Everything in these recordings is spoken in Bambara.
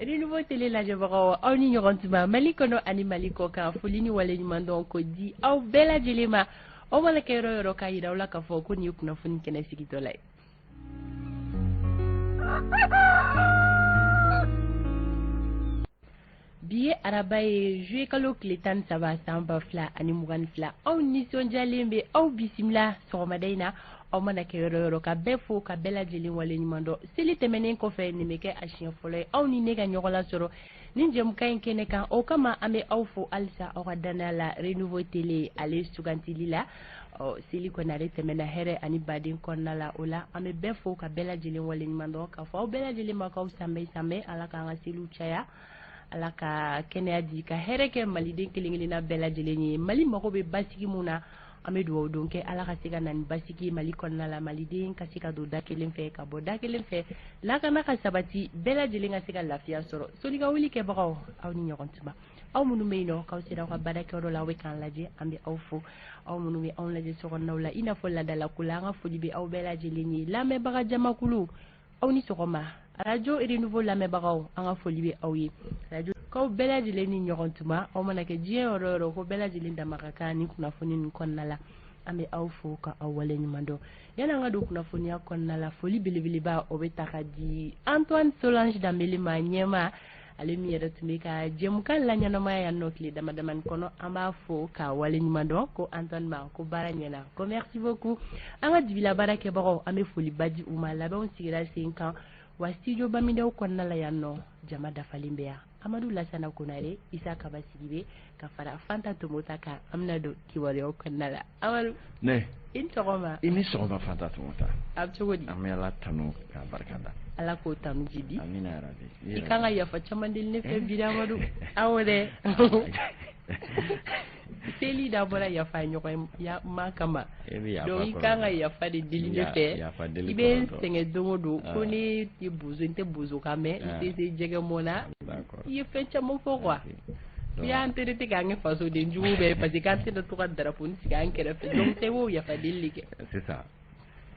Renouveau Télé lajɛbagaw, aw ni ɲɔgɔn tuma Mali kɔnɔ ani Mali kɔ kan. Foli ni waleɲumandɔn ko di aw bɛɛ lajɛlen ma, aw mana kɛ yɔrɔ yɔrɔ, k'a yira aw la k'a fɔ ko nin ye kunnafoni kɛnɛ sigitɔ la ye. Bi ye araba ye, juillet kalo tile 13, san 2022. Aw nisɔndiyalen bɛ aw bisimila sɔgɔmada in na, aw mana kɛ yɔrɔ yɔrɔ, ka bɛɛ fo, ka bɛɛ lajɛlen waleɲuman dɔn. Seli tɛmɛnen kɔfɛ, nin bɛ kɛ a siɲɛ fɔlɔ ye aw ni ne ka ɲɔgɔn lasɔrɔ nin jɛmukan in kɛnɛ kan. O kama, an bɛ aw fo halisa aw ka danaya la Renouveau Télé ale sugantili la. Ɔ, seli kɔni, ale tɛmɛna hɛrɛ ani baden kɔnɔna la. O la, an bɛ bɛɛ fo, ka bɛɛ lajɛlen waleɲuman dɔn, k'a fɔ aw bɛɛ lajɛlen ma k'aw sanbɛ sanbɛ. Ala k'an ka seliw caya, Ala ka kɛnɛya di, ka hɛrɛ kɛ Maliden kelen kelenna bɛɛ lajɛlen ye. Mali mago bɛ basigi mun na, an bɛ dugawu don kɛ Ala ka se ka na ni basigi Mali kɔnɔna la, Maliden ka se ka don da kelen fɛ ka bɔ da kelen fɛ, lakana ka sabati, bɛɛ lajɛlen ka se ka lafiya sɔrɔ. Soli ka wuli kɛbagaw, aw ni ɲɔgɔn tuma. Aw minnu bɛ yen nɔ k'aw sera aw ka baarakɛyɔrɔ la, aw bɛ k'an lajɛ, an bɛ aw fo. Aw minnu bɛ anw lajɛ sokɔnɔnaw la, i n'a fɔ laadalako la, an ka foli bɛ aw bɛɛ lajɛlen ye. Lamɛnbaga jamakulu, aw ni sɔgɔma. Radio Renouveau lamɛnbagaw, an ka foli bɛ aw ye. Radio k'aw bɛɛ lajɛlen ni ɲɔgɔn tuma, aw mana kɛ diɲɛ yɔrɔ yɔrɔ, ko bɛɛ lajɛlen dama ka kan ni kunnafoni ninnu kɔnɔna la. An bɛ aw fo ka aw wale ɲuman dɔn. Yanni an ka don kunnafoniya kɔnɔna la, foli belebeleba, o bɛ ta ka di Antoine Solange Danbele ma, ɲɛma ale min yɛrɛ tun bɛ ka jɛmukan laɲɛnamaya yan nɔ tile dama damani kɔnɔ. An b'a fo ka wale ɲuman dɔn, ko Antoine ma ko baara ɲɛna, ko merci beaucoup. An ka dibila baara kɛbagaw, an bɛ foliba di u ma. Labɛnw sigira sen kan wa studio Bamidaw kɔnɔna la yan nɔ, jama dafalen bɛ yan: Amadu Lasana Konare, Isa Kaba Sidibe, ka fara Fanta Tomota kan. An bɛna don kibaruyaw kɔnɔna la. Amadu, ne i ni sɔgɔma. I ni sɔgɔma, Fanta Tomota. A bɛ cogo di? An bɛ Ala tanu k'a barika da. Ala k'o tanu jidi. Amina yarabi. I kan ka yafa caman deli ne fɛ bi dɛ, Amadu. Awɔ dɛ, seli dabɔra yafa ɲɔgɔn ma kama. E bɛ yafa. Donc i kan ka yafa de deli ne fɛ. Yafa deli. I bɛ n sɛgɛn don o don ko ne tɛ bozo, n tɛ bozokan mɛn, n tɛ se jɛgɛ mɔn na. I ye fɛn caman fɔ quoi. I y'an traité k'an kɛ fasoden jugu bɛɛ ye, parce que k'an tɛna to ka drapeau sigi an kɛrɛfɛ. Donc i b'o yafa deli de kɛ. Sisan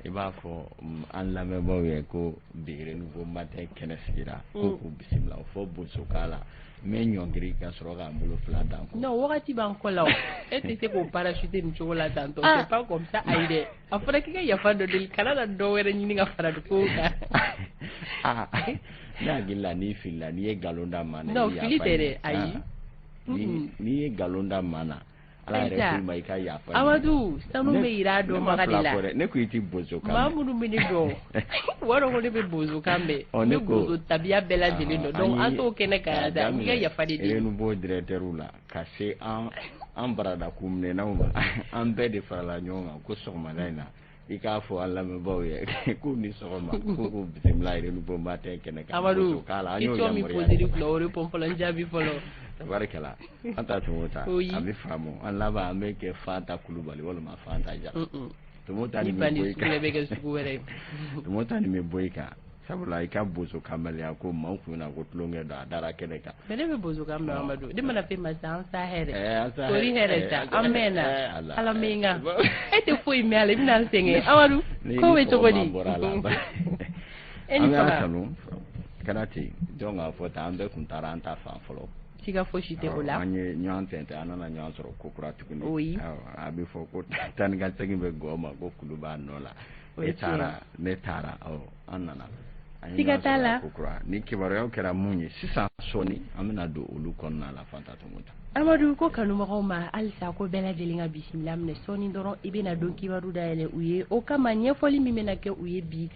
i b'a fɔ an lamɛnbaaw ye ko bi Renouveau Matin kɛnɛ sigira, ko k'u bisimila o fɔ bozokan la, n bɛ ɲɔngiri ka sɔrɔ k'an bolo fila dan kɔ. Non, wagati b'an kɔ la o. E tɛ se k'o parachuter nin cogo la tantɔ, c'est pas comme ça. Ayi dɛ, a fɔra k'i ka yafa dɔ deli, kana na dɔ wɛrɛ ɲini ka fara ko kan. Ah, ne hakili la, n'i filila, n'i ye nkalon da maa na. Non, fili tɛ dɛ, ayi. N'i ye nkalon da maa na, Ala yɛrɛ k'i ma i ka yafa. Amadu, sanu bɛ yira a dɔnbaga de la. Ne ko i ti bozo kan. Maa minnu bɛ ne dɔn, u b'a dɔn ko ne bɛ bozo kan mɛn, n bɛ bozo tabiya bɛɛ lajɛlen dɔn. Donc an t'o kɛnɛ kan yan sa, n ka yafa de deli. Renouveau directeur la ka se an barada kunminɛnaw ma, an bɛɛ de farala ɲɔgɔn kan ko sɔgɔmada in na, i k'a fɔ an lamɛnbaaw ye k'u ni sɔgɔma, k'u k'u bisimila Renouveau Matin kɛnɛ kan. Amadu, question min posé kunna, o répond fɔlɔ, n jaabi fɔlɔ. Tabarikala, an ta Tomota, a bɛ faamu. An laban, an bɛ kɛ Fanta Kulubali walima Fanta Jara. Tomota nin bɛ bɔ i kan, bɛ kɛ sugu wɛrɛ ye. Tomota nin bɛ bɔ i kan, sabula i ka bozo kanbaliya ko maaw kun na ko tulonkɛ don, a dara kɛnɛ kan. Mais ne bɛ bozo kan mɛn, Amadu. Ne mana fɛn ma sisan, an sa hɛrɛ tori hɛrɛ sa, an mɛnna Ala min kan, e tɛ foyi mɛn a la, i bɛna n sɛgɛn. Amadu, ko bɛ cogo di? E ni an bɛ tanu kɛra ten. Donc k'a fɔ tan, an bɛɛ kun taara an ta fan fɔlɔ. Siga fosi tɛ o la. An ye ɲɔgɔn tɛntɛn, an nana ɲɔgɔn sɔrɔ ko kura tuguni. Oui. A bɛ fɔ ko taa ni ka segin bɛ gɔ ma, ko kulu b'a nɔ la. E taara, ne taara, ɔ, an nana. Siga t'a la. Ko kura ni kibaruyaw kɛra mun ye sisan, sɔɔni an bɛna don olu kɔnɔna la, Fanta Tomota. Amadu, ko kanubagaw ma halisa ko bɛɛ lajɛlen ka bisimila minɛ. Sɔɔni dɔrɔn, i bɛna don kibaru dayɛlɛ u ye. O kama, ɲɛfɔli min bɛna kɛ u ye bi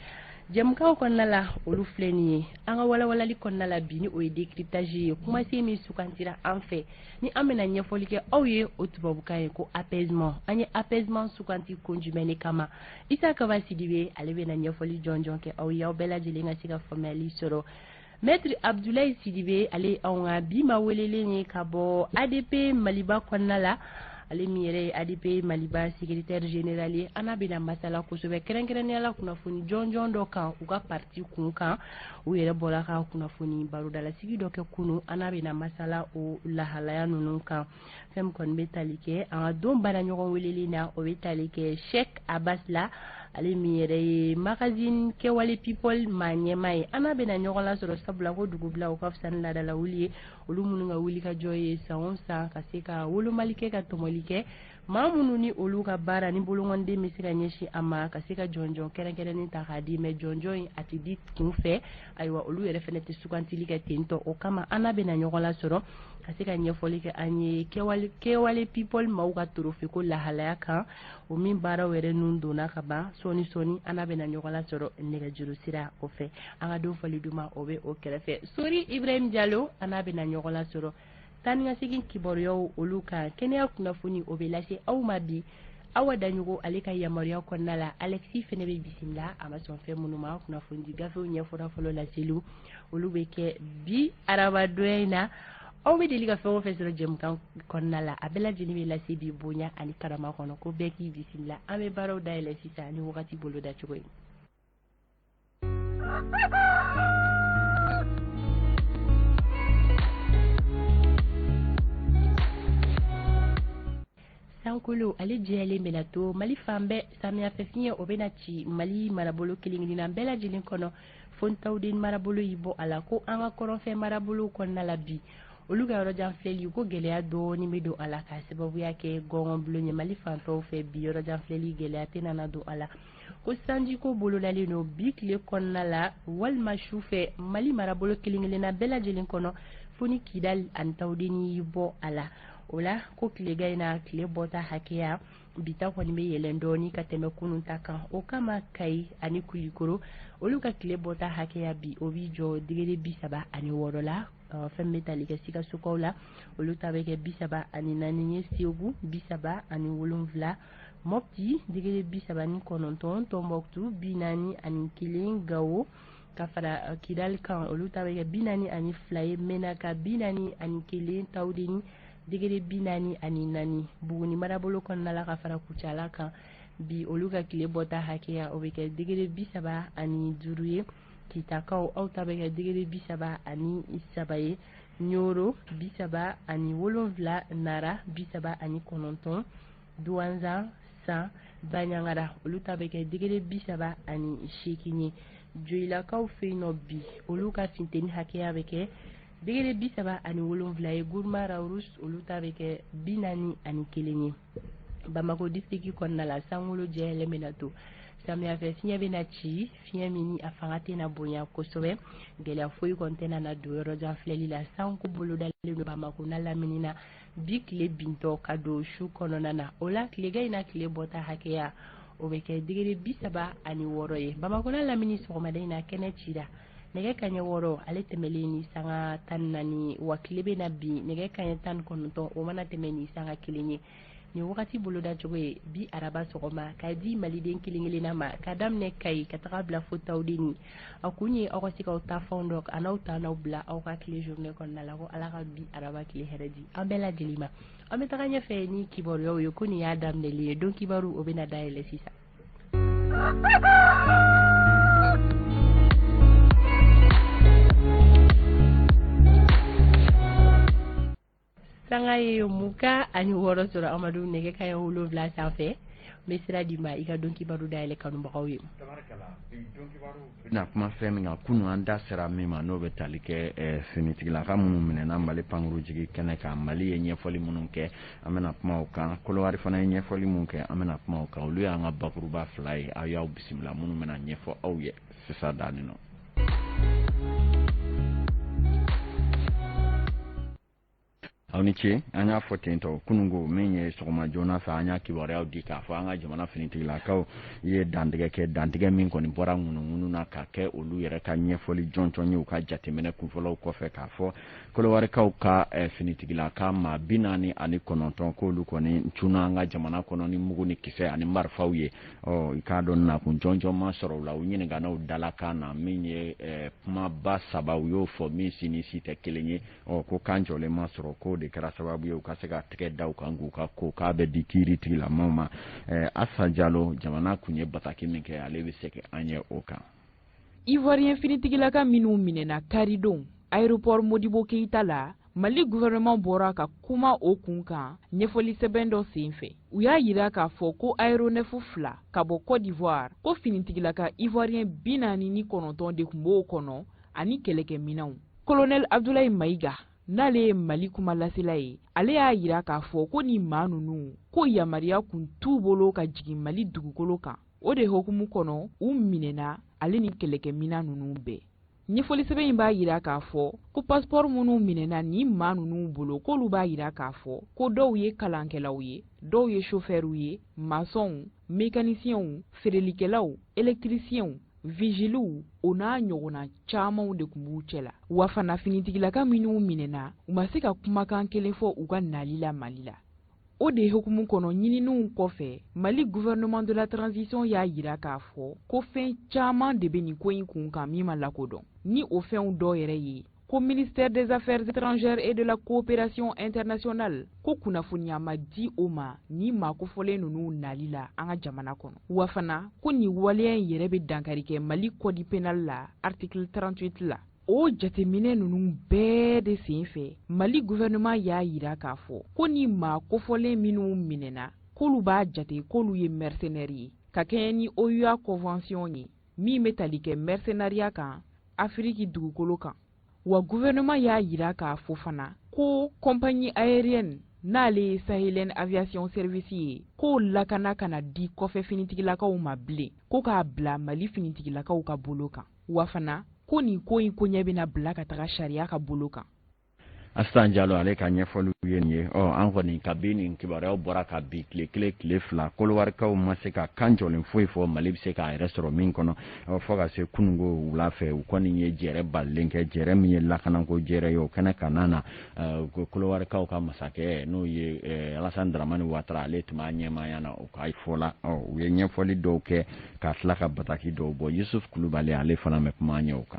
jɛmukanw kɔnɔna la, olu filɛ nin ye. An ka walawalali kɔnɔna la bi, ni o ye décryptage ye, kumasen min sugantira an fɛ ni an bɛna ɲɛfɔli kɛ aw ye, o tubabukan ye ko apaisement. An ye apaisement suganti kun jumɛn de kama? Isa Kaba Sidibe, ale bɛna ɲɛfɔli jɔnjɔn kɛ aw ye, aw bɛɛ lajɛlen ka se ka faamuyali sɔrɔ. Maître Abdoulaye Sidibe, ale ye anw ka bi ma welelen ye ka bɔ ADP Maliba kɔnɔna la, ale min yɛrɛ ye ADP Maliba secrétaire général ye. An n'a bɛna masala kosɛbɛ, kɛrɛnkɛrɛnnenya la kunnafoni jɔnjɔn dɔ kan u ka parti kun kan. U yɛrɛ bɔra ka kunnafoni barodalasigi dɔ kɛ kunu, an n'a bɛna masala o lahalaya ninnu kan. Fɛn min kɔni bɛ tali kɛ an ka don baara ɲɔgɔn welelen na, o bɛ tali kɛ Sheikh Abbas la. Ale min yɛrɛ ye magazine Kɛwale People maa ɲɛmaa ye. An n'a bɛna ɲɔgɔn lasɔrɔ sabula ko dugubila o ka fisa ni laadala wuli ye. Olu minnu ka wuli ka jɔ ye san o san ka se ka wolomali kɛ ka tɔmɔli kɛ, maa minnu ni olu ka baara ni bolonkɔnden bɛ se ka ɲɛsin a ma ka se ka jɔnjɔn kɛrɛnkɛrɛnnen ta k'a di, mɛ jɔnjɔn in a tɛ di kun fɛ. Ayiwa, olu yɛrɛ fana tɛ sugantili kɛ ten tɔ. O kama an n'a bɛna ɲɔgɔn lasɔrɔ ka se ka ɲɛfɔli kɛ an ye Kɛwale People maaw ka trophée ko lahalaya kan, o min baaraw yɛrɛ nun donna ka ban. Sɔɔni sɔɔni an n'a bɛna ɲɔgɔn lasɔrɔ nɛgɛjuru sira o fɛ. An ka don fɔli duman o bɛ o kɛrɛfɛ. Sori Ibrahim Jalo, an n'a bɛna ɲɔgɔn lasɔrɔ taa ni ka segin kibaruyaw olu kan. Kɛnɛya kunnafoni o bɛ lase aw ma bi Awa Daɲogo ale ka yamaruya kɔnɔna la. Alexis fɛnɛ bɛ bisimila a ma sɔn fɛn minnu ma. Kunnafoni gafew ɲɛfɔra fɔlɔ laseliw olu bɛ kɛ bi arabadonya in na. Aw bɛ deli ka fɛn o fɛn sɔrɔ jɛmukan kɔnɔna la, a bɛɛ lajɛlen bɛ lase bi bonya ani karama kɔnɔ. Ko bɛɛ k'i bisimila. An bɛ baaraw dayɛlɛ sisan ni wagati boloda cogo ye. Sankolo ale jɛlen bɛna to Mali fan bɛɛ. Samiyɛfɛ fiɲɛ o bɛna ci Mali marabolo kelen-kelenna bɛɛ lajɛlen kɔnɔ, fo Tawudeni marabolo y'i bɔ a la. Ko an ka kɔrɔnfɛ marabolo kɔnɔna la bi, olu ka yɔrɔjan filɛli ko gɛlɛya dɔɔni bɛ don a la k'a sababuya kɛ gɔngɔnbulon ye. Mali fantɔw fɛ bi, yɔrɔjan filɛli gɛlɛya tɛna na don a la. Ko sanjiko bolodalen don bi tile kɔnɔna la walima su fɛ Mali marabolo kelen-kelenna bɛɛ lajɛlen kɔnɔ, fo ni Kidali ani Tawudeni y'i bɔ a la. O la ko tilega in na, tile bɔta hakɛya bita kɔni bɛ yɛlɛn dɔɔni ka tɛmɛ kunun ta kan. O kama Kayi ani Kulikoro, olu ka tile bɔta hakɛya bi o b'i jɔ degré 36 la. Fɛn bɛ tali kɛ Sikasokaw la, olu ta bɛ kɛ 34 ye, Segu 37, Mɔpti degré 39, Tɔnbɔkutu 41, Gawo ka fara Kidali kan, olu ta bɛ kɛ 42 ye, Menaka 41, Tawudeni degré 44. Buguni marabolo kɔnɔna la ka fara Kucala kan bi, olu ka tile bɔta hakɛya o bɛ kɛ degré 35 ye. Kitakaw, aw ta bɛ kɛ degré 33 ye, Ɲoro 37, Nara 39, Duwanzan, San, Baɲangara, olu ta bɛ kɛ degré 38 ye. Joyilakaw fɛ yen nɔ bi, olu ka funteni hakɛya bɛ kɛ degré 37 ye. Guruma Rawurus, olu ta bɛ kɛ 41 ye. Bamako district kɔnɔna la, sankolo jɛlen bɛna to. Samiyɛfɛ fiɲɛ bɛna ci, fiɲɛ min ni a fanga tɛna bonya kosɛbɛ. Gɛlɛya foyi kɔni tɛna na don yɔrɔjan filɛli la. Sanko bolodalen don Bamako n'a lamini na bi tile bintɔ ka don su kɔnɔna na. O la tilegan in na, tile bɔta hakɛya o bɛ kɛ degré 36 ye. Bamako n'a lamini, sɔgɔmada in na kɛnɛ cira nɛgɛ kaɲɛ 6 ale tɛmɛlen ni sanga 14, wa tile bɛna bin nɛgɛ kaɲɛ 19 o mana tɛmɛ ni sanga 1 ye. Nin wagati boloda cogo ye bi araba sɔgɔma k'a di maliden kelen kelenna ma, ka daminɛ Kayi ka taga bila fo Tawudeni. A kun ye aw ka se k'aw ta fɛnw dɔn a n'aw ta n'aw bila aw ka tile journée kɔnɔna la. Ko Ala ka bi araba tile hɛrɛ di an bɛɛ lajɛlen ma. An bɛ taga ɲɛfɛ ni kibaruyaw ye. Ko nin y'a daminɛli ye, don kibaru o bɛna dayɛlɛ sisan. Sanga ye 26 sɔrɔ Amadu nɛgɛ kaɲɛ 7 sanfɛ. N bɛ sira d'i ma i ka don kibaru dayɛlɛ kanubagaw ye. Bɛna kuma fɛn min kan, kunun an da sera min ma, n'o bɛ tali kɛ finitigilaka minnu minɛna Mali pankurujigi kɛnɛ kan, Mali ye ɲɛfɔli minnu kɛ, an bɛna kuma o kan. Kolowari fana ye ɲɛfɔli mun kɛ, an bɛna kuma o kan. Olu y'an ka bakuruba fila ye. Aw y'aw bisimila minnu bɛna ɲɛfɔ aw ye sisan danin nɔ. Aw ni ce. An y'a fɔ ten tɔ kununko min ye, sɔgɔma joona fɛ an y'a kibaruyaw di k'a fɔ an ka jamana finitigilakaw ye dantigɛ kɛ, dantigɛ min kɔni bɔra ŋunuŋunu na ka kɛ olu yɛrɛ ka ɲɛfɔli jɔnjɔn ye u ka jateminɛ kunfɔlɔw kɔfɛ, k'a fɔ Kolowarikaw ka finitigilaka maa 49 k'olu kɔni cunna an ka jamana kɔnɔ ni mugu ni kisɛ ani marifaw ye. Ɔ i k'a dɔn nakun jɔnjɔn ma sɔrɔ u la. U ɲininkanaw dalakan na min ye, kumaba saba u y'o fɔ min si ni si tɛ kelen ye. Ɔ ko kan jɔlen ma sɔrɔ, k'o de kɛra sababu ye u ka se ka tɛgɛ da u kan k'u ka ko k'a bɛ di kiiri tigilamaw ma. Asa Jalo, jamana kun ye bataki min kɛ, ale bɛ segin an ye o kan. Ivoirien finitigilaka minnu minɛna karidon aéroport Modibo Keïta la. Mali gouvernement bɔra ka kuma o kun kan ɲɛfɔli sɛbɛn dɔ sen fɛ. U y'a yira k'a fɔ ko aéronef 2 ka bɔ Côte d'Ivoire, ko finitigilaka ivoirien 49 de tun b'o kɔnɔ ani kɛlɛkɛminɛnw. Colonel Abdoulaye Maïga, n'ale ye Mali kumalasela ye, ale y'a yira k'a fɔ ko nin maa ninnu ko yamaruya kun t'u bolo ka jigin Mali dugukolo kan. O de hukumu kɔnɔ, u minɛna ale ni kɛlɛkɛminɛn ninnu bɛɛ. Ɲɛfɔli sɛbɛn in b'a yira k'a fɔ ko passeport minnu minɛna nin maa ninnu bolo, k'olu b'a yira k'a fɔ ko dɔw ye kalankɛlaw ye, dɔw ye chauffeurw ye, maçonw, mécaniciens, feerelikɛlaw, électriciens, vigiliw, o n'a ɲɔgɔnna camanw de tun b'u cɛ la. Wa fana finitigilaka minnu minɛna, u ma se ka kumakan kelen fɔ u ka nali la Mali la. O de hukumu kɔnɔ, ɲininiw kɔfɛ, Mali gouvernement de la transition y'a yira k'a fɔ ko fɛn caman de bɛ nin ko in kun kan min ma lakodɔn. Ni o fɛnw dɔ yɛrɛ ye ko ministère des Affaires étrangères et de la coopération internationale, ko kunnafoniya ma di o ma ni maa kofɔlen ninnu nali la an ka jamana kɔnɔ. Wa fana ko nin waleya in yɛrɛ bɛ dankari kɛ Mali code pénal la, article 38 la. O jateminɛ ninnu bɛɛ de sen fɛ, Mali gouvernement y'a yira k'a fɔ ko ni maa kofɔlen minnu minɛna, k'olu b'a jate k'olu ye mercenaires ye, ka kɛɲɛ ni OUA convention ye min bɛ tali kɛ mercenariat kan Afiriki dugukolo kan. Wa gouvernement y'a yira k'a fɔ fana ko compagnie aérienne, n'ale ye Sahelienne Aviation Service ye, k'o lakana kana di kɔfɛ finitigilakaw ma bilen, ko k'a bila Mali finitigilakaw ka bolo kan. Wa fana ko nin ko in koɲɛ bɛna bila ka taga sariya ka bolo kan. Asitan Jalo, ale ka ɲɛfɔliw ye nin ye. Ɔ, an kɔni kabi nin kibaruyaw bɔra ka bi tile 1, tile 2, Kolowarikaw ma se ka kan jɔlen foyi fɔ Mali bɛ se k'a yɛrɛ sɔrɔ min kɔnɔ, fɔ ka se kununko wula fɛ. U kɔni ye jɛrɛ balilen kɛ, jɛrɛ min ye lakanako jɛrɛ ye. O kɛnɛ kanna na, Kolowarikaw ka masakɛ, n'o ye Alassane Dramane Ouattara, ale tun b'a ɲɛmaaya na. O ka fɔ la, u ye ɲɛfɔli dɔw kɛ ka tila ka bataki dɔw bɔ. Yusuf Kulubali, ale fana bɛ kuma ɲɛ o kan.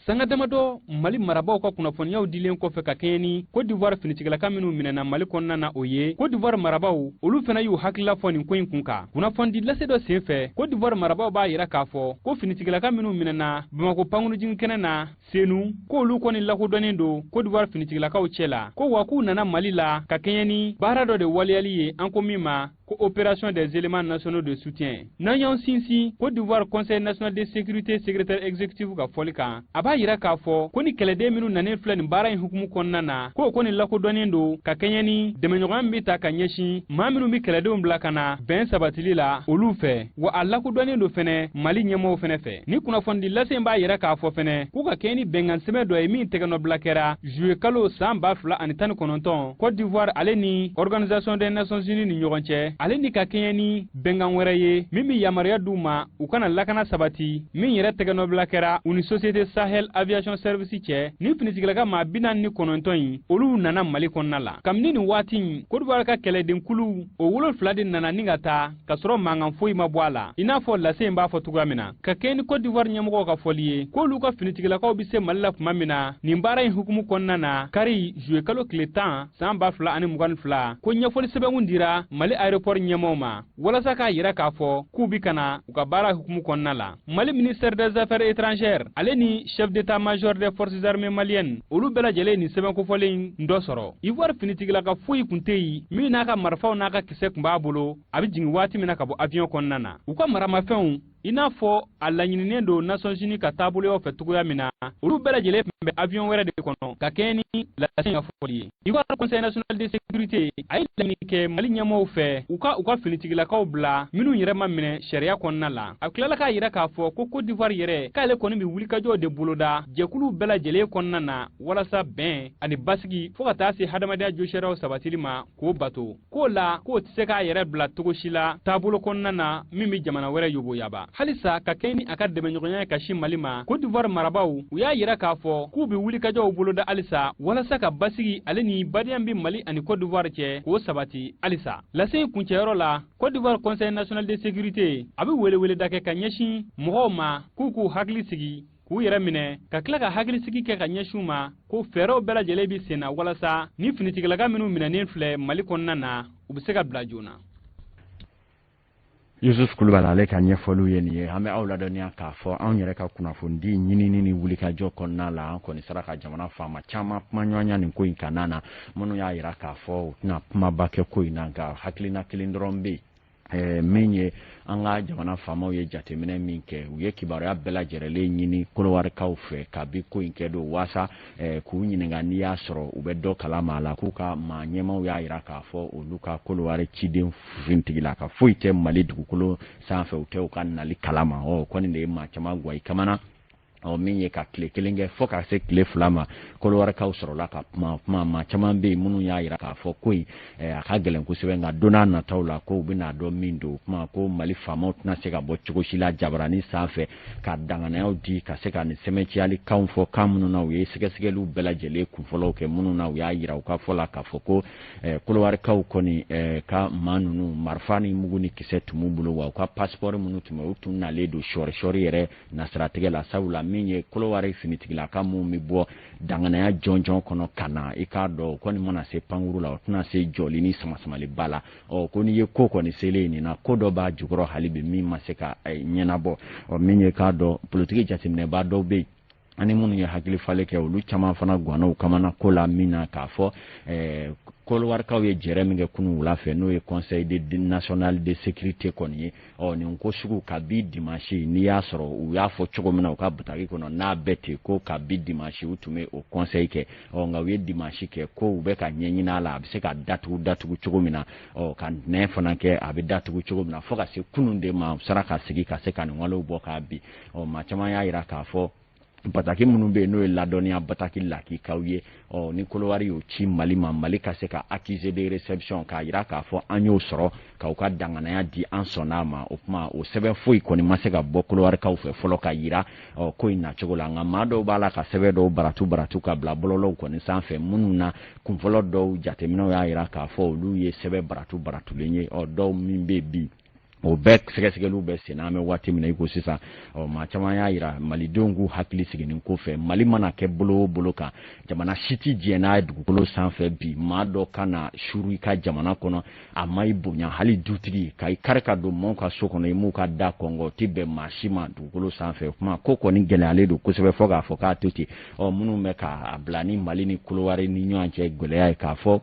Sanga damadɔ Mali marabaaw ka kunnafoniyaw dilen kɔfɛ ka kɛɲɛ ni Cote d'Ivoire finitigilaka minnu minɛna Mali kɔnɔna na, o ye Cote d'Ivoire marabaaw, olu fana y'u hakilila fɔ nin ko in kun kan. Kunnafonidi lase dɔ sen fɛ, Cote d'Ivoire marabaaw b'a yira k'a fɔ ko finitigilaka minnu minɛna Bamako pankurunjigin kɛnɛ na Senu, k'olu kɔni lakodɔnnen don Cote d'Ivoire finitigilakaw cɛ la, ko wa k'u nana Mali la ka kɛɲɛ ni baara dɔ de waleyali ye, an ko min ma ko opération des éléments nationaux de soutien. N'an y'an sinsin Côte d'Ivoire Conseil national de sécurité secrétaire exécutif ka fɔli kan, a b'a yira k'a fɔ ko ni kɛlɛden minnu nanen filɛ nin baara in hukumu kɔnɔna na, k'o kɔni lakodɔnnen don ka kɛɲɛ ni dɛmɛɲɔgɔnya min bɛ ta ka ɲɛsin maa minnu bɛ kɛlɛdenw bila ka na bɛn sabatili la olu fɛ, wa a lakodɔnnen don fɛnɛ Mali ɲɛmɔgɔw fɛnɛ fɛ. Ni kunnafonidi lase in b'a yira k'a fɔ fɛnɛ k'u ka kɛɲɛ ni bɛnkan sɛbɛn dɔ ye min tɛgɛnɔbila kɛra juillet kalo san 2019 Côte d'Ivoire ale ni Organisation des Nations Unies ni ɲɔgɔn cɛ, ale ni ka kɛɲɛ ni bɛnkan wɛrɛ ye min bɛ yamaruya d'u ma u kana lakana sabati, min yɛrɛ tɛgɛnɔbila kɛra u ni Société Sahel Aviation Service cɛ. Ni finitigilaka maa 49 in, olu nana Mali kɔnɔna la. Kabini nin waati in, Côte d'Ivoire ka kɛlɛdenkulu o 7 de nana ni ka taa ka sɔrɔ mankan foyi ma bɔ a la, i n'a fɔ lase in b'a fɔ cogoya min na. Ka kɛɲɛ ni Côte d'Ivoire ɲɛmɔgɔw ka fɔli ye, k'olu ka finitigilakaw bɛ se Mali la tuma min na nin baara in hukumu kɔnɔna na, kari juillet kalo tile 10 san 2022, ko ɲɛfɔli sɛbɛnw dira Mali aéroport ɲɛmɔgɔw ma walasa k'a yira k'a fɔ k'u bi ka na u ka baara hukumu kɔnɔna la. Mali ministère des Affaires étrangères ale ni chef d'état-major des forces armées maliennes, olu bɛɛ lajɛlen nin sɛbɛn kofɔlen in dɔ sɔrɔ. Ivoire finitigilaka foyi kun tɛ yen min n'a ka marifaw n'a ka kisɛ kun b'a bolo a bɛ jigin waati min na ka bɔ avion kɔnɔna na. U ka maramafɛnw, i n'a fɔ a laɲininen don Nations Unies ka taaboloyaw fɛ cogoya min na, olu bɛɛ lajɛlen tun bɛ avion wɛrɛ de kɔnɔ, ka kɛɲɛ ni lase ka fɔli ye. Ivoire Conseil national de sécurité a ye laɲini kɛ Mali ɲɛmɔgɔw fɛ u ka finitigilakaw bila minnu yɛrɛ ma minɛ sariya kɔnɔna la. A tilala k'a yira k'a fɔ ko Côte d'Ivoire yɛrɛ, k'ale kɔni bɛ wulikajɔw de boloda jɛkuluw bɛɛ lajɛlen kɔnɔna na walasa bɛn ani basigi fɔɔ ka taa se hadamadenya josariyaw sabatili ma, k'o bato. K'o la k'o tɛ se k'a yɛrɛ bila cogo si la taabolo kɔnɔna na min bɛ jamana wɛrɛ yoboyaba. Halisa ka kɛɲɛ ni a ka dɛmɛɲɔgɔnya ye ka sin Mali ma, Côte d'Ivoire marabaaw, u y'a yira k'a fɔ k'u bɛ wulikajɔw boloda halisa walasa ka basigi ale ni badenya bɛ Mali ani Côte d'Ivoire cɛ, k'o sabati halisa. Lase in kuncɛyɔrɔ la, Côte d'Ivoire Conseil national de sécurité a bɛ weleweleda kɛ ka ɲɛsin mɔgɔw ma k'u hakili sigi, k'u yɛrɛ minɛ, ka tila ka hakilisigi kɛ ka ɲɛsin u ma ko fɛɛrɛw bɛɛ lajɛlen bɛ sen na walasa ni finitigilaka minnu minɛnen filɛ Mali kɔnɔna na, u bɛ se ka bila joona. Yusuf Kulubali ale ka ɲɛfɔliw ye nin ye. An bɛ aw ladɔnniya k'a fɔ anw yɛrɛ ka kunnafonidi ɲinini ni wulikajɔ kɔnɔna la, an kɔni sera ka jamana faama caman kumaɲɔgɔnya nin ko in kanna na, minnu y'a yira k'a fɔ u tɛna kumaba kɛ ko in na, nka hakilina kelen dɔrɔn bɛ yen, min ye an ka jamana faamaw ye jateminɛ min kɛ, u ye kibaruya bɛɛ lajɛrɛlen ɲini kolowarikaw fɛ kabi ko in kɛ don, waasa k'u ɲininka n'i y'a sɔrɔ u bɛ dɔ kalama a la. K'u ka maa ɲɛmaw y'a yira k'a fɔ olu ka Kolowari ciden fintigila ka foyi tɛ Mali dugukolo sanfɛ, u tɛ u ka nali kalama. Ɔ kɔni de ye maa caman gwa i kamana. Ɔ min ye ka tile kelen kɛ fo ka se tile 2 ma, Kolowarikaw sɔrɔla ka kuma. Kuma maa caman bɛ yen minnu y'a yira k'a fɔ ko in a ka gɛlɛn kosɛbɛ, nka don n'a nataw la ko u bɛna dɔn min don. Kuma ko Mali faamaw tɛna se ka bɔ cogo si la jabarani sanfɛ ka danganiyaw di ka se ka nin sɛmɛnciyali kanw fɔ, kan minnu na u ye sɛgɛsɛgɛliw bɛɛ lajɛlen kunfɔlɔw kɛ, minnu na u y'a yira u ka fɔ la k'a fɔ ko Kolowarikaw kɔni ka maa ninnu marifa ni mugu ni kisɛ tun b'u bolo, wa u ka passeport minnu tun bɛ, u tun nalen don sɔɔri-sɔɔri yɛrɛ nasiratigɛ la, sabula min ye Kolowari finitigilaka minnu bɛ bɔ danganaya jɔnjɔn kɔnɔ ka na, i k'a dɔn o kɔni mana se pankuru la, o tɛna se jɔli ni samasamaliba la. Ɔ ko n'i ye ko kɔni selen nin na, ko dɔ b'a jukɔrɔ hali bi min ma se ka ɲɛnabɔ. Ɔ min ye k'a dɔn politiki jateminɛbaa dɔw bɛ yen ani minnu ye hakili falen kɛ, olu caman fana ganna u kamana ko la min na k'a fɔ Kolowarikaw ye jɛrɛ min kɛ kunun wula fɛ, n'o ye Conseil national de sécurité kɔni ye. Ɔ nin ko sugu kabi dimanche, n'i y'a sɔrɔ u y'a fɔ cogo min na u ka bataki kɔnɔ, n'a bɛɛ ten ko kabi dimanche u tun bɛ o conseil kɛ. Ɔ nka u ye dimanche kɛ ko u bɛ ka ɲɛɲini a la, a bɛ se ka datugu datugu cogo min na, ɔ ka ntɛnɛn fana kɛ a bɛ datugu cogo min na, fo ka se kunun de ma u sera ka sigi ka se ka nin walew bɔ k'a bin. Ɔ maa caman y'a yira k'a fɔ bataki minnu bɛ yen, n'o ye ladɔnniya bataki lakikaw ye, ɔ ni Kolowari y'o ci Mali ma, Mali ka se ka accusé de réception k'a yira k'a fɔ an y'o sɔrɔ k'aw ka danganaya di, an sɔnn'a ma. O kuma o sɛbɛn foyi kɔni ma se ka bɔ Kolowarikaw fɛ fɔlɔ ka yira ɔ ko in nacogo la, nka maa dɔw b'a la ka sɛbɛn dɔw baratu baratu ka bila bɔlɔlɔw kɔni sanfɛ, minnu na kunfɔlɔ dɔw jateminɛw y'a yira k'a fɔ olu ye sɛbɛn baratu baratulen ye. Ɔ dɔw min bɛ bi, o bɛɛ sɛgɛsɛgɛliw bɛ sen na an bɛ waati min na i ko sisan. Ɔ maa caman y'a yira malidenw k'u hakili sigi nin ko fɛ. Mali mana kɛ bolo o bolo kan, jamana si ti jɛ n'a ye dugukolo sanfɛ bi maa dɔ ka na suru i ka jamana kɔnɔ, a ma i bonya, hali dutigi ka i kari ka don maaw ka so kɔnɔ, i m'u ka da kɔngɔ, o ti bɛn maa si ma dugukolo sanfɛ. Kuma ko kɔni gɛlɛyalen don kosɛbɛ fo k'a fɔ k'a to ten. Ɔ minnu bɛ k'a bila ni Mali ni Kolowari ni ɲɔgɔn cɛ gɛlɛya ye, k'a fɔ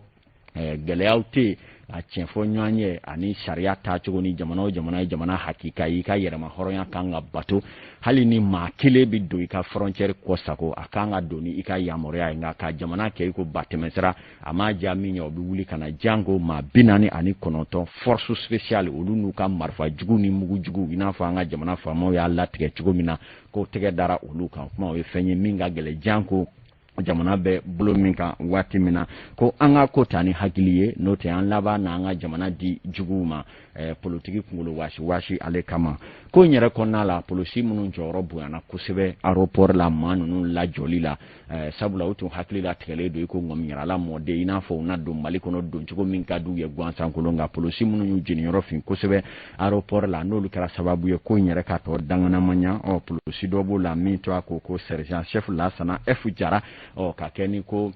gɛlɛyaw tɛ yen, a tiɲɛ fɔ ɲɔgɔn ye ani sariya taacogo ni jamana o jamana ye jamana hakika ye, i ka yɛrɛma hɔrɔnya kan ka bato, hali ni maa kelen bɛ don i ka frontière kɔ sago, a kan ka don ni i ka yamaruya ye. Nka ka jamana kɛ i ko batɛmɛsira, a m'a diya min ye, o bɛ wuli ka na janko maa 49 force spéciale, olu n'u ka marifa jugu ni mugu jugu, i n'a fɔ an ka jamana faamaw y'a latigɛ cogo min na ko tɛgɛ dara olu kan. Kuma o ye fɛn ye min ka gɛlɛn, janko jamana bɛ bolo min kan waati min na, ko an ka ko ta ni hakili ye, n'o tɛ an laban n'an ka jamana di juguw ma politiki kunkolo waasi waasi ale kama. Ko in yɛrɛ kɔnɔna la, polisi minnu jɔyɔrɔ bonyana kosɛbɛ aéroport la maa ninnu lajɔli la, sabula u tun hakili latigɛlen don i ko ŋɔmiɲarala mɔden, i n'a fɔ u na don Mali kɔnɔ don cogo min ka d'u ye gansankolon. Nka polisi minnu y'u jeniyɔrɔ fin kosɛbɛ aéroport la, n'olu kɛra sababu ye ko in yɛrɛ ka tɔ danganamanya. Ɔ polisi dɔ b'o la min tɔgɔ ko sergent chef Lasana F Jara, ɔ ka kɛ ni ko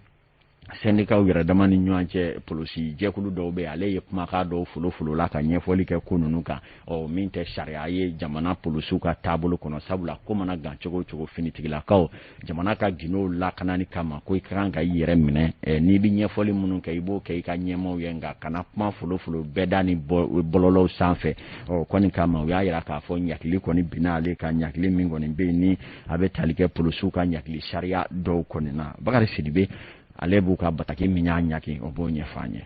syndicats yɛrɛ dama ni ɲɔgɔn cɛ polisi jɛkulu dɔw bɛ, ale ye kumakan dɔw folo folo la ka ɲɛfɔli kɛ ko ninnu kan, ɔ min tɛ sariya ye jamana polisiw ka taabolo kɔnɔ, sabula ko mana gan cogo o cogo, finitigilakaw jamana ka gindow lakanani kama, ko i ka kan ka i yɛrɛ minɛ. N'i bɛ ɲɛfɔli minnu kɛ, i b'o kɛ i ka ɲɛmaaw ye, nka kana kuma folo folo bɛɛ da ni bɔlɔlɔw sanfɛ. Ɔ kɔni kama u y'a yira k'a fɔ ɲakili kɔni binna ale kan, ɲakili min kɔni bɛ yen ni a bɛ tali kɛ polisiw ka ɲakili sariya dɔw kɔni na. Bakari Sidibe ale b'u ka bataki min y'a ɲaki, o b'o ɲɛfɔ an ye.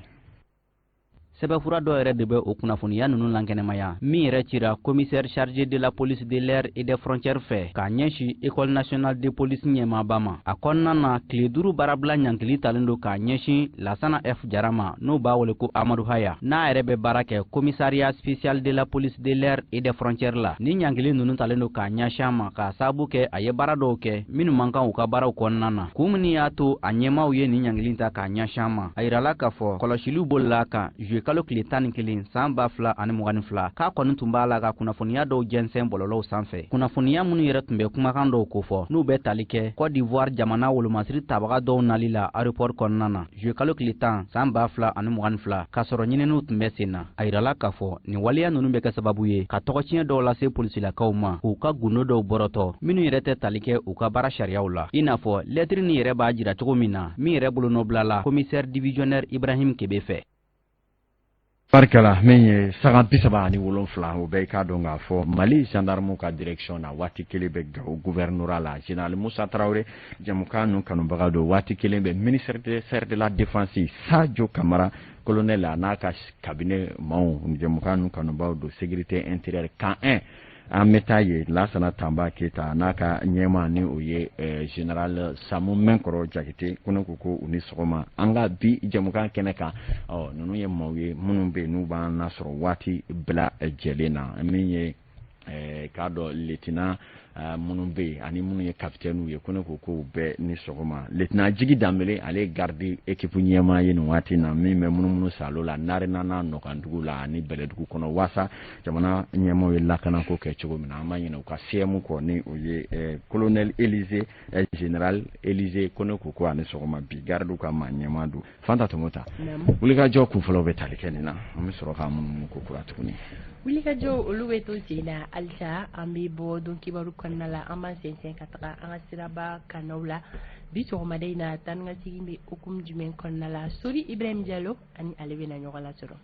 Sɛbɛnfura dɔ yɛrɛ de bɛ o kunnafoniya ninnu lankɛnɛmaya, min yɛrɛ cira commissaire chargé de la police de l'air et des frontières fɛ k'a ɲɛsin École nationale de police ɲɛmaaba ma. A kɔnɔna na, tile 5 baarabila ɲankili talen don k'a ɲɛsin Lasana F Jara ma, n'o b'a wele ko Amadu Haya, n'a yɛrɛ bɛ baara kɛ commissariat spécial de la police de l'air et des frontières la. Ni ɲankili ninnu talen don k'a ɲɛsin a ma k'a sababu kɛ a ye baara dɔw kɛ minnu man kan u ka baaraw kɔnɔna na. Kun min y'a to a ɲɛmaaw ye nin ɲankili ta k'a ɲɛsin a ma, a yirala k'a fɔ kɔlɔsiliw bolila kan juillet kalo tile 11 san 2022, k'a kɔni tun b'a la ka kunnafoniya dɔw jɛnsɛn bɔlɔlɔw sanfɛ, kunnafoniya minnu yɛrɛ tun bɛ kumakan dɔw kofɔ, n'u bɛ tali kɛ Côte d'Ivoire jamana wolomasiri tabaga dɔw nali la aéroport kɔnɔna na juillet kalo tile 10 san 2022, k'a sɔrɔ ɲininiw tun bɛ sen na. A yirala k'a fɔ nin waleya ninnu bɛ kɛ sababu ye ka tɔgɔtiɲɛ dɔw lase polisilakaw ma, k'u ka gundo dɔw bɔrɔtɔ minnu yɛrɛ tɛ tali kɛ u ka baara sariyaw la, i n'a fɔ lɛtiri nin yɛrɛ b'a jira cogo min na, min yɛrɛ bolonɔbilala commissaire divisionnaire Ibrahim Kebe fɛ. Barikala. Min ye sanga 37, o bɛɛ i k'a dɔn k'a fɔ Mali gendarme ka direction na, waati kelen bɛ Gawo gouvernorat la, général Musa Tarawele, jamukan ninnu kanubaga don. Waati kelen bɛ ministère de la Défense, Sadio Kamara colonel, a n'a ka cabinet maaw, jamukan ninnu kanubaw don. Sécurité intérieure camp 1, an bɛ taa yen, Lasana Tanba Keyita n'a ka ɲɛma, ni o ye général Samu Mɛnkɔrɔ Jakite. Ko ne ko ko u ni sɔgɔma an ka bi jamukan kɛnɛ kan. Ɔ, ninnu ye maaw ye minnu bɛ yen, n'u b'an lasɔrɔ waati bɛɛ lajɛlen na. Min ye k'a dɔn lieutenant minnu bɛ yen ani minnu ye capitaine ye, ko ne ko k'u bɛɛ ni sɔgɔma. Lieutenant Jigi Danbele, ale ye garde équipe ɲɛmaa ye nin waati na, min bɛ munumunu salo la Narena n'a Nɔkandugu la ani Bɛlɛdugu kɔnɔ, waasa jamana ɲɛmaaw ye lakanako kɛ cogo min na. An ma ɲinɛ u ka CM kɔ, ni o ye colonel Élysée, général Élysée. Ko ne ko ko a ni sɔgɔma. Bi garde ka maa ɲɛmaa don. Fanta Tɔmɔta, wulikajɔ kunfɔlɔw bɛ tali kɛ nin na, an bɛ sɔrɔ k'an munumunu ko kura tuguni. Wulikajɔ, olu bɛ to sen na halisa. An bɛ bɔ don kibaru kɔnɔna la, an b'an sɛnsɛn ka taga an ka siraba kanaw la. Bi sɔgɔmada in na, taa ni ka segin bɛ hukumu jumɛn kɔnɔna la? Sori Ibrahim Jalo ani ale bɛna ɲɔgɔn lasɔrɔ.